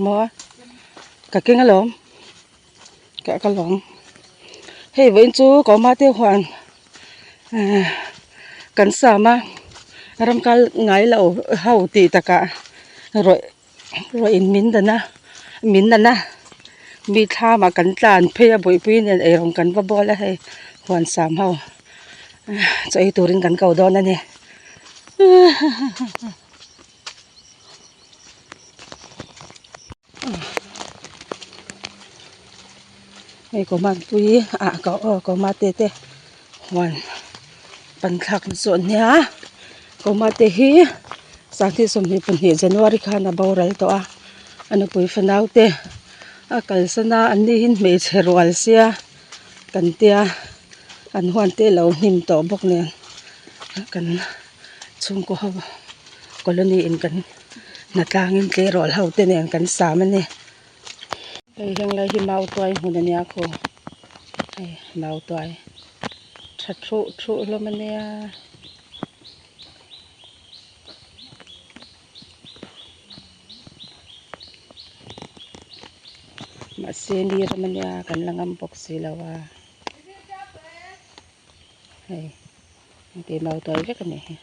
Maw ka keng alawm ka ka lawm hei vawiin chu kawma te huan ehh kan sam a ram kal ngai lo ho tih takah rawih rawih in min dan a min dan a mi thlam ah kan tlan phei a bawihpui nen eirawng kan va bawl a hei huan sam ho chaw ei turin kan ko dawn a ni. Hei command pui ah ka aw comma te te huan pan thlak na chu an nia comma te hi sanghnih 22 January khan a boral tawh a a nupui fanau te a kalsan a an ni hi hmeichhe rual sia kan tia an huan te a lo hnim tawh bawk nen kan chhungkaw ho colony in kan hnatlangin tleirawl ho te nen kan sam a ni hei henglai hi mau tuai hmun a nia khaw hei mau tuai tha thuh thuh hlawm a nia. Mahse ni ram a nia kan la ngam bawk si lo a hei. Engti mau tuai vek a nih hi.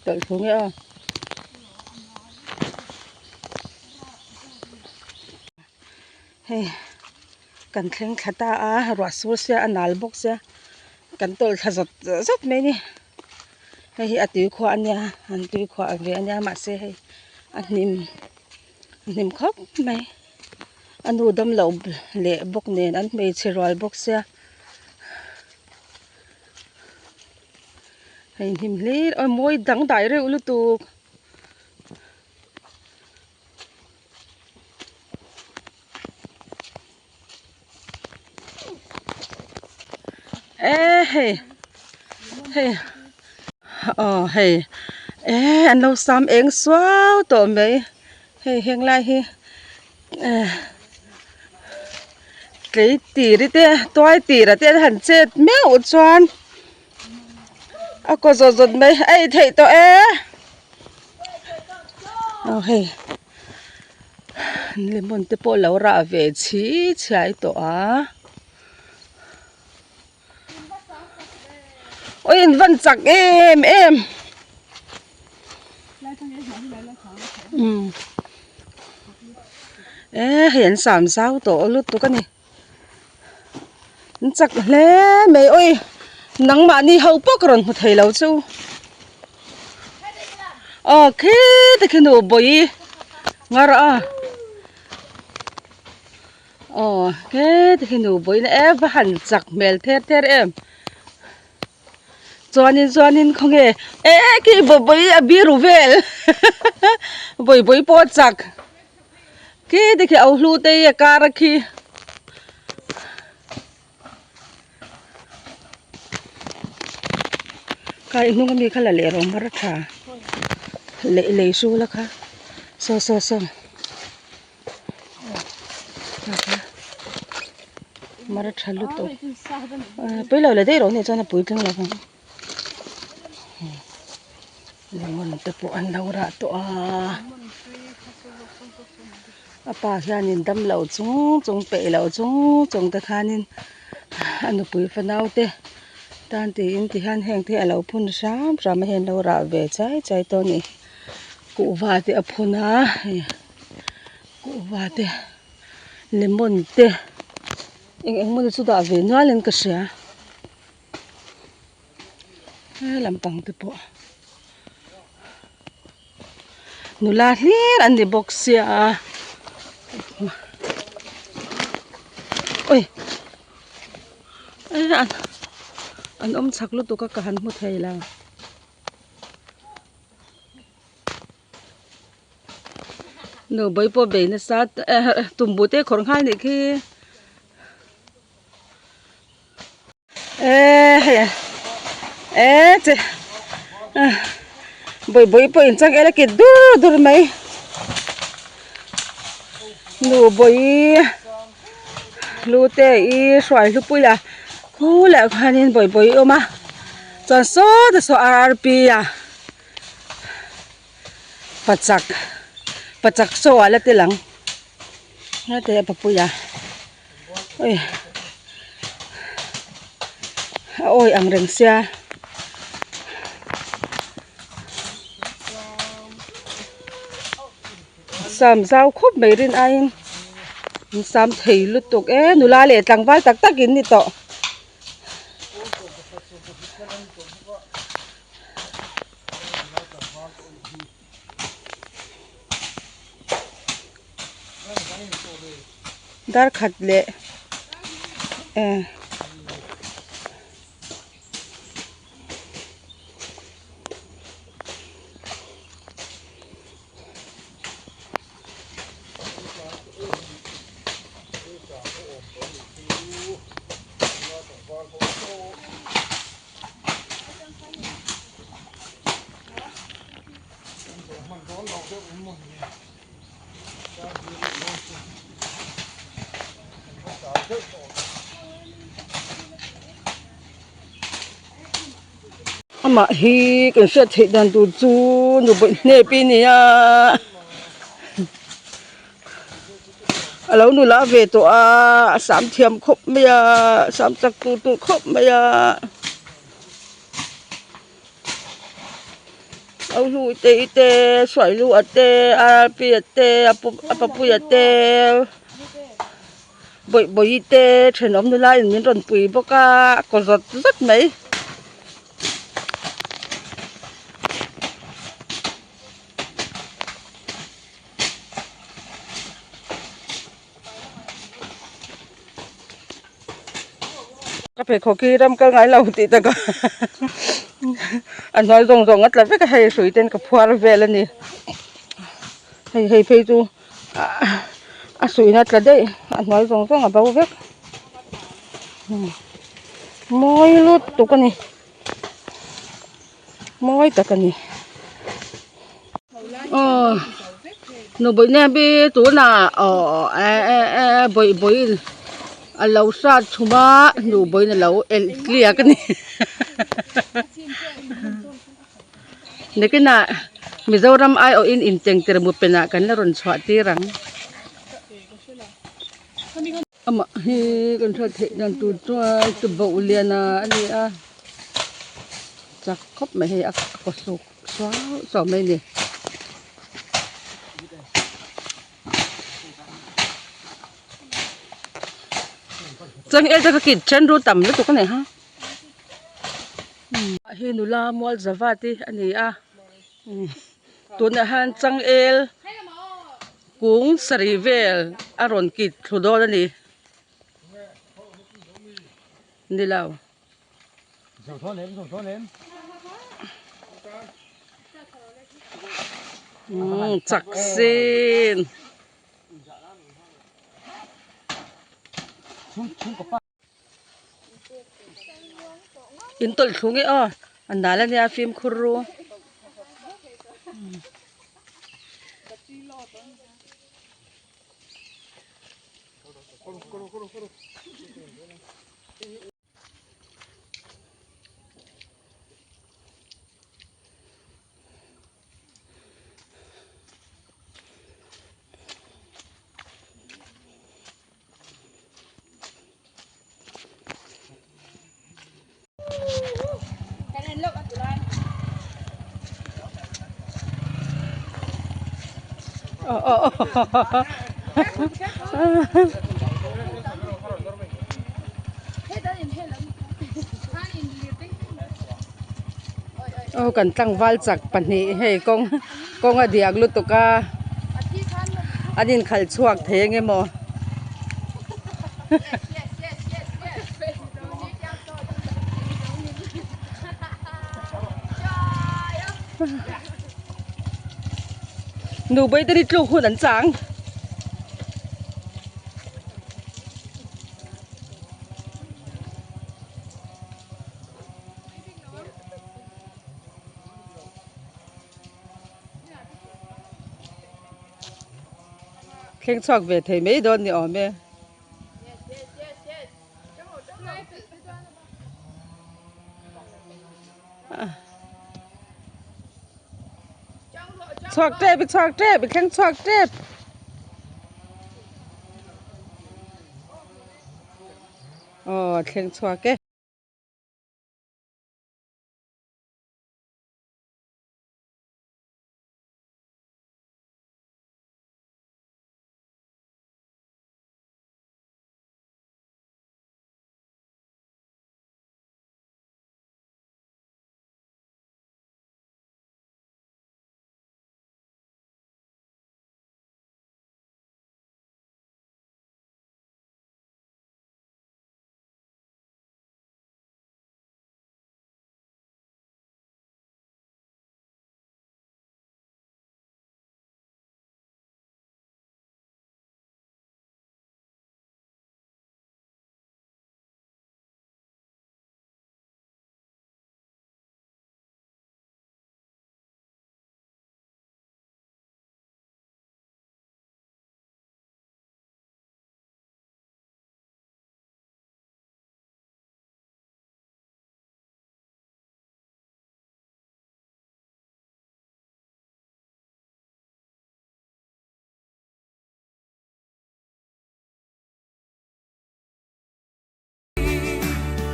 Tawlh thu nge aw. Hei kan thleng thla ta a ruah sur sia a nal bawk sia kan tawlh thla zawt zawt mai a ni. Hei hi a tui khuah a nia an tui khuah ve a nia mahse hei a hnim a hnim khawp mai. A nu damlo leh bawk nen an hmeichhe rual bawk sia hei hnim hlir a mawi dangdai reuh lutuk. E hei hei aw hei eh an lo sam eng suau tawh mai hei heng lai hi eh tlei tir te tuai tir te an han chet meuh chuan a kaw zawt zawt mai a ei theih tawh e aw hei. Lemon te pawh lo rah ve chhi chhiai tawh a aw in van chak em em umm e hei an sam zau tawh lutuk a ni an chak hle mai awi nangmahni ho pawh ka rawn hmu thei lo chu aw khiti khi nu bawi ngar a aw khiti khi nu bawi na e va han chak hmel ther ther em chuanin chuanin khawnge e khi bawi a biru vel bawi bawi pawh a chak. Khi te khi au hlu te hi a kar a khi. Kha i hnung ami kha la leh rawh mar a tha leh lei hrul a kha saw saw saw mar a tha lutuk pawi lo la daih rawh nia chuan a puitling lo vang. Lemon te pawh an lo rah tawh a a pa hianin damlo chung chung peih loh chung chung te khanin a nupui fanau te tan tiin tihian heng te a lo phun hram hram a hei an lo rah ve chai chai tawh a ni kuhva te a phun a hei kuhva te lemon te eng eng mawni chu dah ve nual in ka hria. He lampang te pawh nula hlir an ni bawk sia awi an awm chak lutuk a ka han hmu thei lo. Nu bawi pawh bei nasa tumbu te khawrh nghal nih khi. E hei e che bawih bawih pawh in chang ela kit dur dur mai nu bawih lu te i hruai hlupui la khu leh khanin bawih bawih a awm a. Chuan sawta saw RRP a pachak pachak saw ah la tel ang hete a papuia ui a awi ang reng sia. Sam zau khawp mai rin aiin an sam thei lutuk e nula leh tlangval tak tak in ni tawh. Dar khat leh eh. Amah hi kan hriat theih dan tur chu nu bawih hnep i nia a lo nula ve tawh a a sam thiam khawp mai a sam chak tur tur khawp mai a au hlu te i te suai lu a te rp a te a papuia te. Bawih bawih te thenawm nula in min rawn pui bawk a a kaw zawt zawt mai. Ka pheikhawk hi ram kal ngai lo tih tak a a hnuai zawng zawng a tla vek a hei hrui ten ka phuar vel a ni hei hei phei chu. A suihna tla daih a hnuai zawng zawng a bo vek mawi lutuk a ni mawi tak a ni aw nubawih nep hi tunah aw eh eh eh bawih bawih in a lo hrat chhum a nubawih in a lo elh tliak a ni. Nakinah Mizoram aiawhin intengtir mupenah kan la rawn chhuah tir ang. Amah hi kan hriat theih dan tur chuan tuboh liana a ni a, chak khawp mai hei a kaw suk suau suau mai a ni. Changel te kha kit then ru tam lutuk a ni ha. Hi nula mual zava te a ni a tunah hian changel kung sarih vel a rawn kit thlu dawn a ni ni lo. Chak sin. In tawlh thlu nge aw a nal ania fimkhur ru. Aw kan tlangval chak pahnih hei kawng kawng a diak lutuk a an inkhalh chhuak thei eng emaw. Nubawi te hi tluk hun an chang. Thleng chhuak ve thei mai dawn ni awm e. Chhuak tep i chhuak tep i thleng chhuak tep. Aw thleng chhuak e.